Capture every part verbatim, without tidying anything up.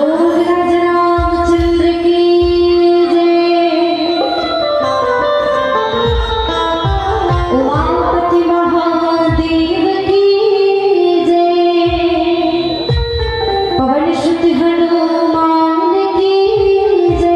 बोल राजा रामचंद्र की जय, उमापति महादेव की जय, पवन सुत हनुमान की जय।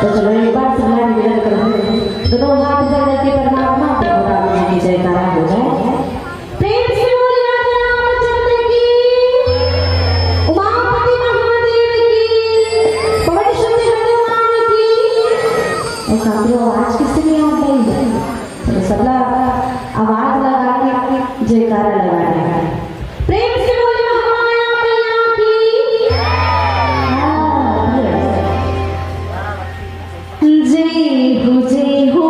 तो चलो, एक बार सबला निवेदन करबो, दोनों हाथ ऊपर करके परमात्मा प्रभु राम जी की जयकारा हो जाए। प्रेम से बोलिए राजा रामचंद्र की, उमापति महादेव की, पवन सुत हनुमान की। ए साथियों, आवाज किससे नहीं आ रही? तो सबला आवाज लगा के जयकारा लगा रहे हैं। प्रेम से बोलिए महामाया मैया की। जय हो, जय हो।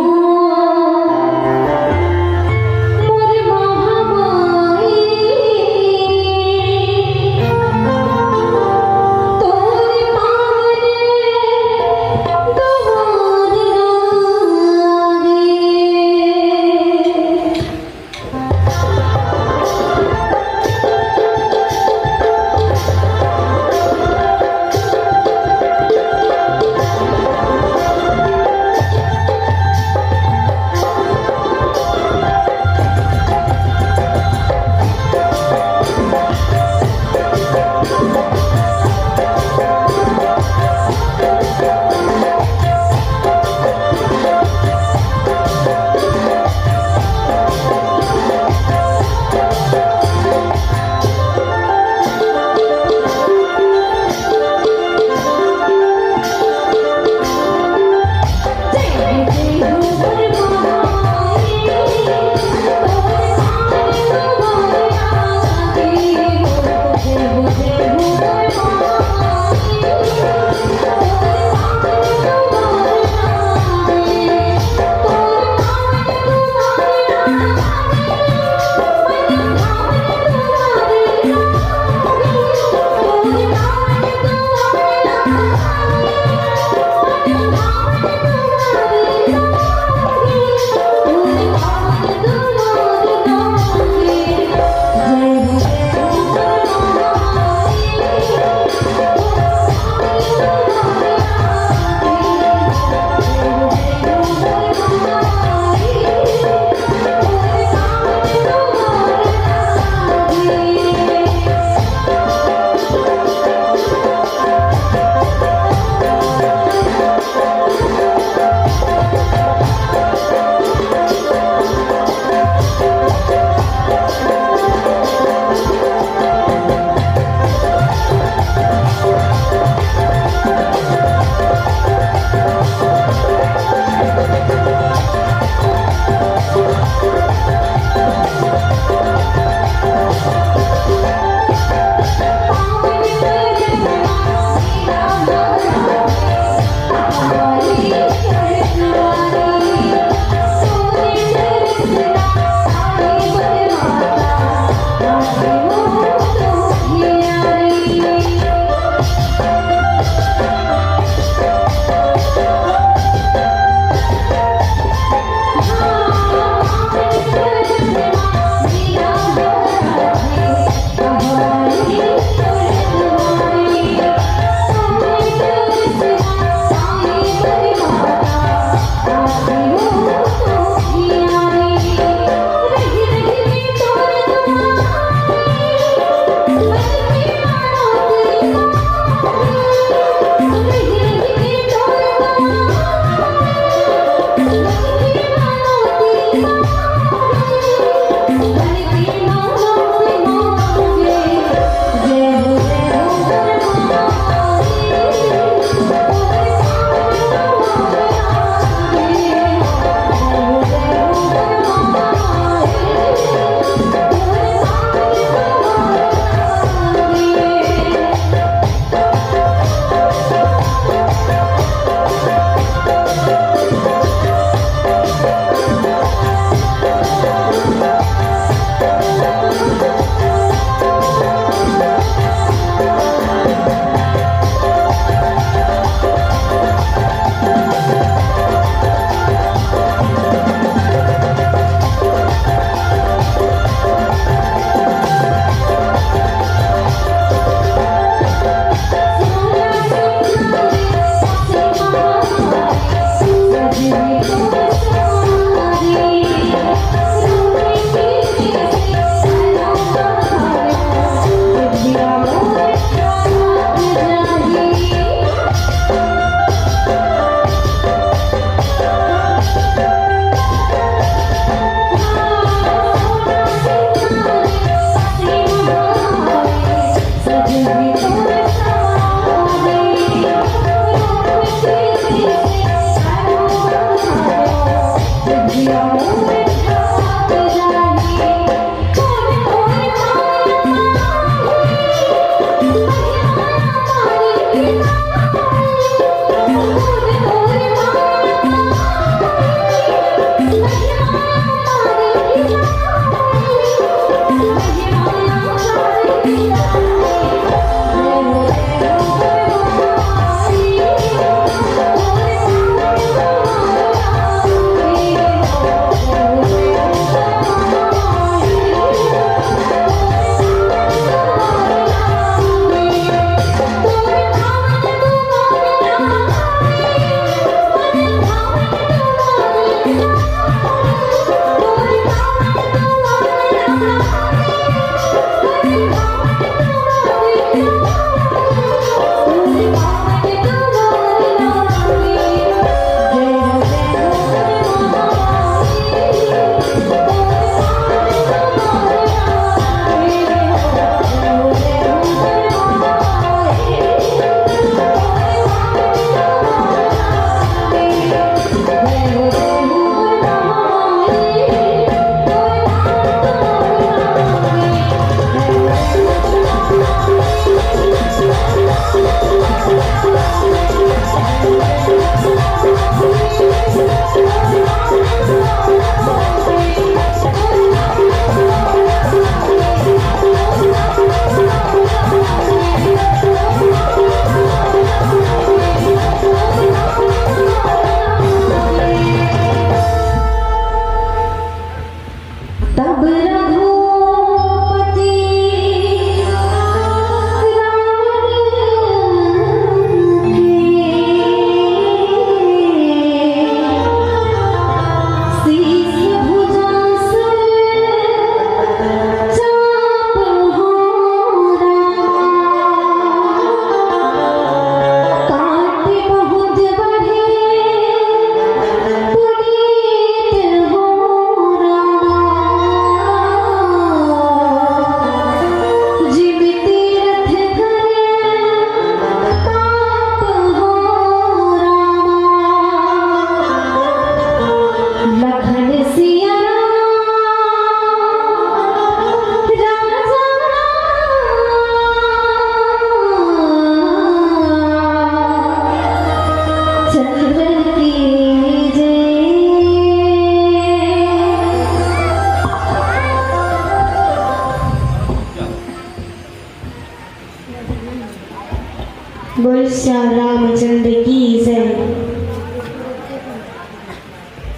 बोल श्याम रामचंद्र की जय।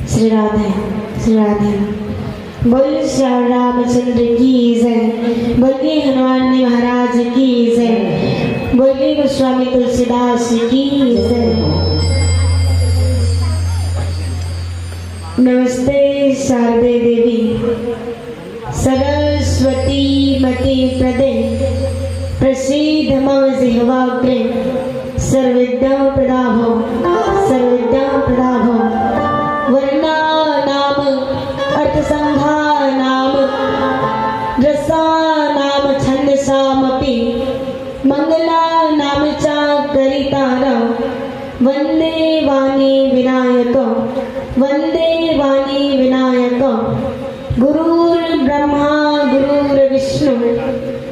श्री राधे, श्री राधे। बोल श्याम रामचंद्र की जय। बोलिए हनुमान जी महाराज की जय। बोलिए गोस्वामी तुलसीदास की जय। नमस्ते शारदे देवी। सरस्वती मते प्रदे प्रसीद मम जिह्वाग्रे सर्वविद्या प्रदाभ सर्वविद्या प्रदाभ। वर्णानाम अर्थसंघानाम रसानाम छंदसामपि मंगलानाम च करितार वंदे वाणी विनायक वंदे वाणी विनायक। गुरुर्ब्रह्मा गुरुर्विष्णु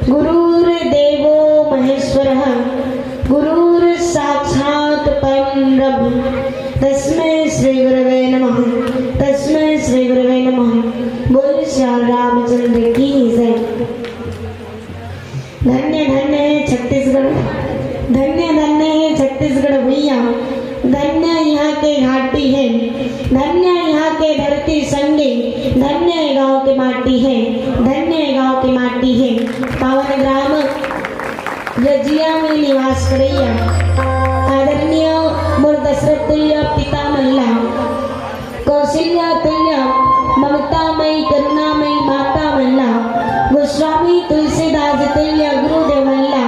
गुरुर्देवो महेश्वरः गुरुर्साक्षात् परं ब्रह्म तस्मै श्री गुरवे नमः तस्मै श्री गुरवे नमः। बोल श्याम रामचंद्र की जय। धन्य धन्य हे छत्तीसगढ़। धन्य धन्य हे छत्तीसगढ़ भैया। धन्य इहाँ के घाटी हे। धन्य इहाँ के धरती संगे। धन्य ए गांव के माटी हे। धन्य ए गांव के माटी हे। पावन ग्राम रजिया में निवास करैया आदरणीय मोर दशरथ तुल्य पिता मन ला, कौशल्या तुल्य ममता मई करुणा मई माता मन ला, गोस्वामी तुलसीदास तुल्य गुरुदेव मन ला,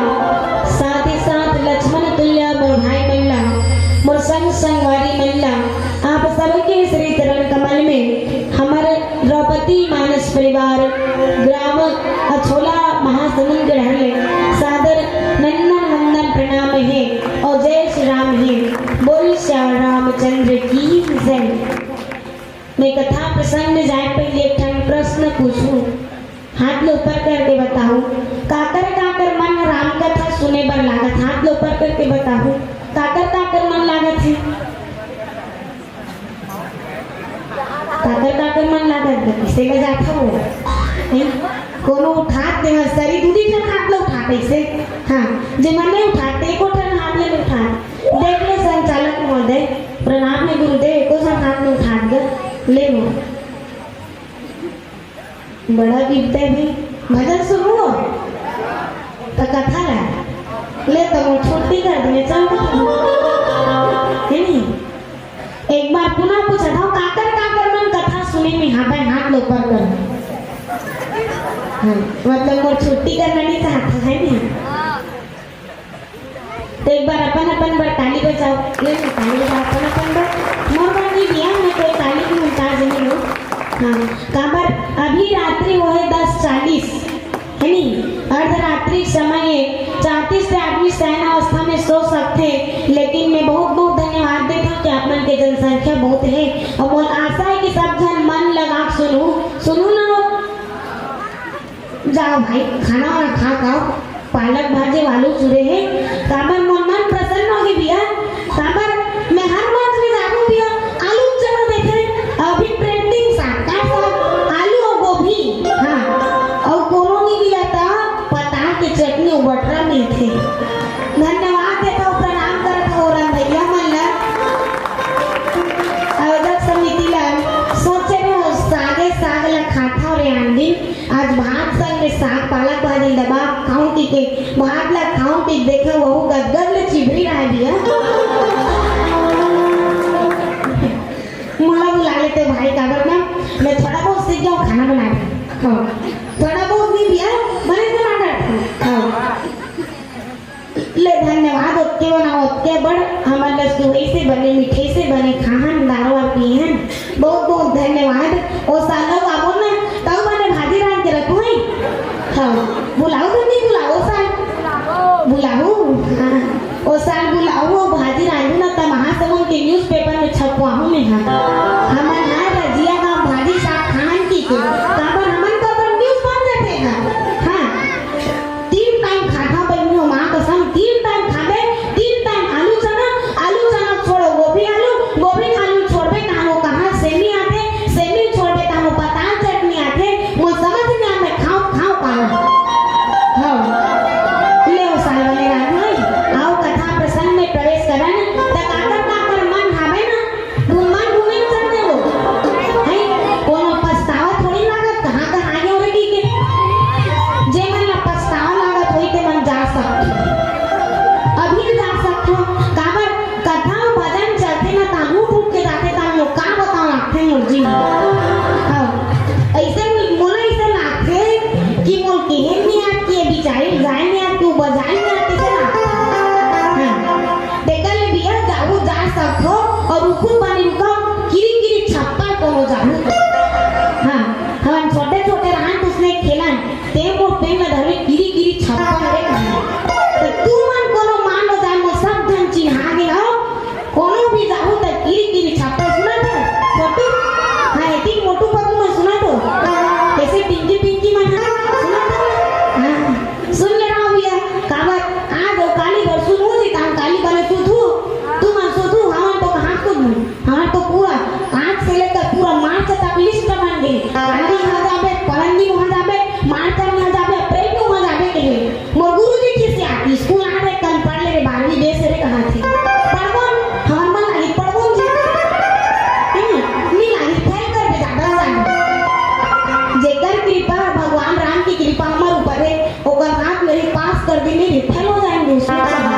साथ ही साथ लक्ष्मण तुल्य मोर भाई मन ला, मोर संग संगवारी मन ला, आप सबके श्री चरण कमल में हमर द्रौपदी मानस परिवार ग्राम अछोला महासमुंद के डहर ले सादर नंदन वंदन प्रणाम हे और जय श्री राम हे। बोल श्याम रामचंद्र की जय। मैं कथा प्रसंग में जाए पहले एक ठन प्रश्न पूछूं। हाथ लो ऊपर करके बताओ, काकर काकर मन राम कथा सुने बर लागत? हाथ लो ऊपर करके बताओ, काकर काकर मन लागत हे? काकर काकर मन लागत हे, किसे ले जात हो? नहीं, कोनो उठात दे, सरी दूरी ठन हाथ लो उठात ऐसे। हाँ, जे मन नहीं उठाते, एको ठन हाथ ले उठात। देख ले संचालक महोदय, प्रणाम हे गुरुदेव, एको ठन हाथ ले उठात दे, ले लो। बड़ा बिपदा हे। भजन सुनहू त कथा ला ले त मोर छुट्टी कर दे, चल। हे नहीं? एक बार पुनः पूछत हंव, काकर काकर मन कथा सुने में हाथ, हाथ लो ऊपर कर। हाँ, मतलब मोर छुट्टी करना नहीं चाहता हे नहीं? तो एक बार अपन अपन बर ताली बजाओ। ले लो ताली बजाओ अपन अपन बर। मोर बर नहीं दिया, मैं कोई ताली की मोहताज नहीं हूँ। हाँ, काबर अभी रात्रि वो है दस चालीस, है नहीं? अर्धरात्रि समय है, चाहती से आदमी शयन अवस्था में सो सकते, लेकिन मैं बहुत बहुत धन्यवाद देता हूँ कि आप मन के जनसंख्या बहुत है और मोर आशा है कि सब जन मन लगा के सुनू, सुनू ना हो। जाओ भाई, खाना वाना खा के आओ। पालक भाजी आलू चूरे हे, काबर मोर मन प्रसन्न होगे भैया, काबर मैं हर मंच में जाहूं भैया, आलू चना देथे, अभी trending साग, का साग? आलू और गोभी, हाँ, और कोनो नहीं मिलत, पताल के चटनी और बटरा मिलथे। धन्यवाद देथंव, प्रणाम करत हंव रंधइया मन ला, आयोजक समिति ला। सोचे रहे सागे साग ला खाथंव रे आन दिन, आज भात संग में साग पालक भाजी दबा खाऊं कहिके, भात ला खाऊं कहिके, देखे वहू गदगद ले चिभरी रहे भैया। मोला बुला लेते भाई, काबर ना मैं थोड़ा बहुत सीख गया हूँ खाना बनाना। हाँ, थोड़ा बहुत नहीं भैया, बने बना डालता हूँ। हाँ। ले धन्यवाद, ओतके बनाओ, ओतके बड़, हमन ल सुहई से बने, मिठाई से बने खाहन, दारू वारू पीहन। बहुत बहुत धन्यवाद। ओ साल अउ आबो ना, तब बने भाजी रांध के रखहू, हैं? हाँ, बुलाहू तो नहीं बुलाहू ओ साल? बुलाहू? हाँ। ओ साल बुलाहू, ओ भाजी रांधहू ना, त महासमुंद के newspaper में छपवाहू मैं हा। हमन हा रजिया गांव भाजी साग खाहन कहिके, काबर हमन तो अपन news बन जाथे हा। हाँ। तीन time खाथंव बहिनी हो, माँ कसम, तीन time खाबे, तीन time आलू चना, आलू चना छोड़ो, गोभी आलू, गोभी आलू छोड़बे, कहाँ वो कहाँ सेमी आथे, सेमी छोड़बे, कहाँ वो पताल चटनी आथे, मोर समझ नहीं आवे, खाओ, खाओ, पाओ। हाँ। ले ओ साल वाले रात में, आओ कथा प्रसंग जाई ना, कइसे ना? हाँ। तेकर ले भैया जाहू जा सकथो, अउ रुकहू पानी रुकहू, किरी किरी छप्पर कोनो जाहू। हाँ, हमन छोटे छोटे रहन त उसने खेलन, ते मोर पेन ल धरे किरी किरी छप्पर रे कहे। त तुमन कोनो मान लो जान मोर सब झन चिन्हा गे हो, कोनो भी जाहू त किरी किरी छप्पर सुनत हो? छोटू? हाँ, एती मोटू पतलू मन सुनत हो? कइसे पिंकी पिंकी मन ह? सुनत हो? हाँ, सुन ले रहा भैया, काबर आज अउ काली बर सुनहू जी, त हम काली बने सुतहू, तुमन सुतहू, हमन तो कहाँ सुतहू? हमर तो पूरा आज से लेकर पूरा मार्च तक लिस्ट बन गे। काली उहाँ जाबे, परन दिन उहाँ जाबे, मार्च में उहाँ जाबे, अप्रैल में उहाँ जाबे के लिए। मोर गुरुजी खिसियात, स्कूल आ रे, कल पढ़ ले रे, बारहवीं बेस रे कहाथे। पढ़बो न, हमर मन लागी पढ़बो न जी। है ना? नी लागी, फेल करबे जादा जादा। जेकर कृपा, भगवान राम की कृपा हमर ऊपर हे, ओकर हाथ में ही पास कर देने रे, फेल हो जाएंगे उसमें क्या है?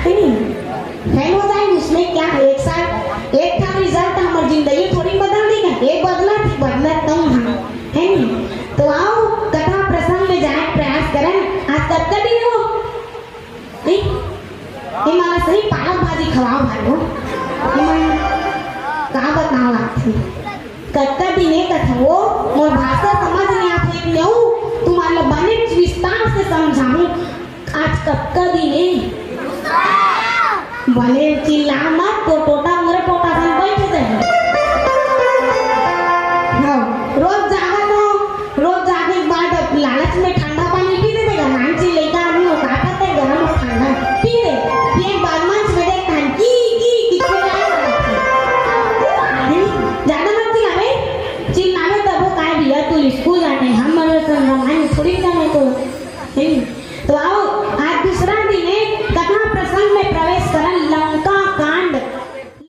है नी? फेल हो जाएंगे उसमें क्या है? एक साल, एक ठा रिजल्ट हमर जिंदगी थोड़ी बदल देगा। ये बदलत, बदलत तो हम, है नी? तो आओ, कथा प्रसंग में जाए प्रयास करन। आज कतका दिन हो? नहीं? ये माला सही पालक भाजी खवाओ भाई हो। ये मन का बताओ आप? कतका दिन हे कथा वो, मोर भाषा समझ नहीं आत हे, एक नेऊ तुम्हारे बने विस्तार से समझाऊं। आज कतका दिन हे? बने चिल्ला मत, तो, तो